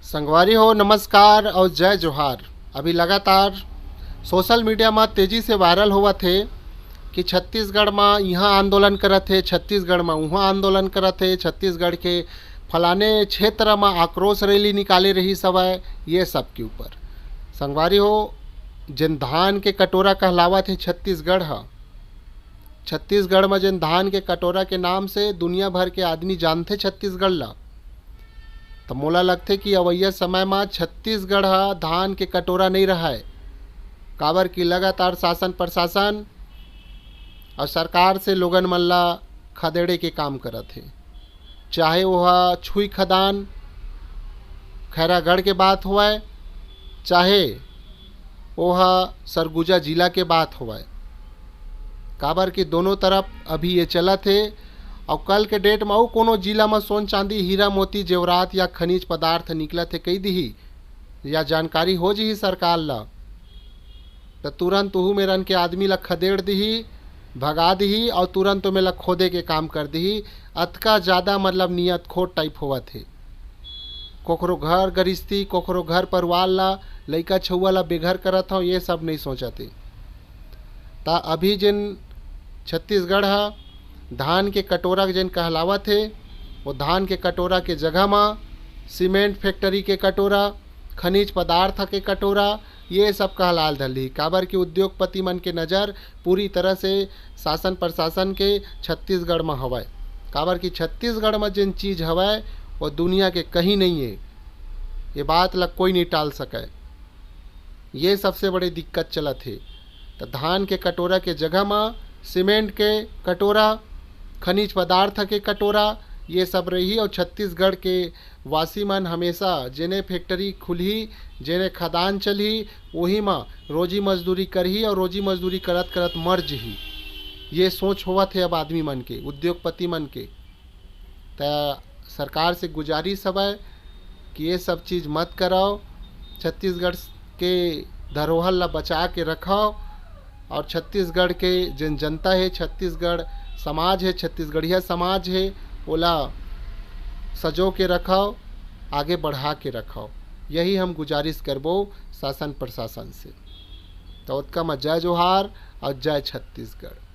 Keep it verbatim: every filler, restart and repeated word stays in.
संगवारी हो, नमस्कार और जय जोहार। अभी लगातार सोशल मीडिया म तेजी से वायरल होवत हे कि छत्तीसगढ़ म इहाँ आंदोलन करत हे, छत्तीसगढ़ म उहाँ आंदोलन करत हे, छत्तीसगढ़ के फलाने क्षेत्र म आक्रोश रैली निकाले रहिस हवय, ये सब के ऊपर। संगवारी हो, जेन धान के कटोरा कहलावत हे छत्तीसगढ़ ह, छत्तीसगढ़ म जेन धान के कटोरा के नाम से दुनिया भर के आदमी जानथे छत्तीसगढ़ ला, त मोला लगथे कि अवइया समय म छत्तीसगढ़ ह धान के कटोरा नइ रहय, काबर कि लगातार शासन प्रशासन अउ सरकार से लोगन मन ला खदेड़े के काम करत हे। चाहे ओह छुई खदान खैरागढ़ के बात होवय, चाहे ओह सरगुजा जिला के बात होवय, काबर कि दोनों तरफ अभी ये चलत हे। अउ कल के डेट म अउ कोनो जिला म सोन चांदी, हीरा मोती, जेवरात या खनिज पदार्थ निकलत हे कहि दिही या जानकारी हो जिही सरकार ल, त तुरंत उहू मेरन के आदमी ल खदेड़ दिही, भगा दिही अउ तुरंत ओमे ल खोदे के काम कर दिही। अतका ज़्यादा मतलब नियत खोर टाइप होवत हे। कोखरो घर गृहस्थी, कोखरो घर परिवार ला, लइका छउवा ला बेघर करत हव, ये सब नइ सोचत हे। त अभी जेन छत्तीसगढ़ ह धान के कटोरा जेन कहलावत हे, वो धान के कटोरा के जगह म सीमेंट फैक्ट्री के कटोरा, खनिज पदार्थ के कटोरा, ये सब कहलाल धरली। काबर कि उद्योगपति मन के नज़र पूरी तरह से शासन प्रशासन के छत्तीसगढ़ म हवय, काबर कि छत्तीसगढ़ म जेन चीज हवय, वो दुनिया के कहीं नइ हे। ये बात ला कोई नइ टाल सकय। ये सबसे बड़े दिक्कत चलत हे। त धान के कटोरा के जगह म सीमेंट के कटोरा, खनिज पदार्थ के कटोरा, ये सब रही। अउ छत्तीसगढ़ के वासी मन हमेशा जेने फैक्ट्री खुलही, जेने खदान चलही, वही म रोजी मजदूरी करही अउ रोजी मजदूरी करत करत मर जही। ये सोच होवत हे अब आदमी मन के, उद्योगपति मन के। त सरकार से गुजारिश हवय कि ये सब चीज मत करव, छत्तीसगढ़ के धरोहर ला बचा के रखव। अउ छत्तीसगढ़ के जेन जनता हे, छत्तीसगढ़ समाज हे, छत्तीसगढ़िया समाज हे, ओला सजो के रखव, आगे बढ़ा के रखव। यही हम गुजारिश करबो शासन प्रशासन से। त ओतका म जय जोहार अउ जय छत्तीसगढ़।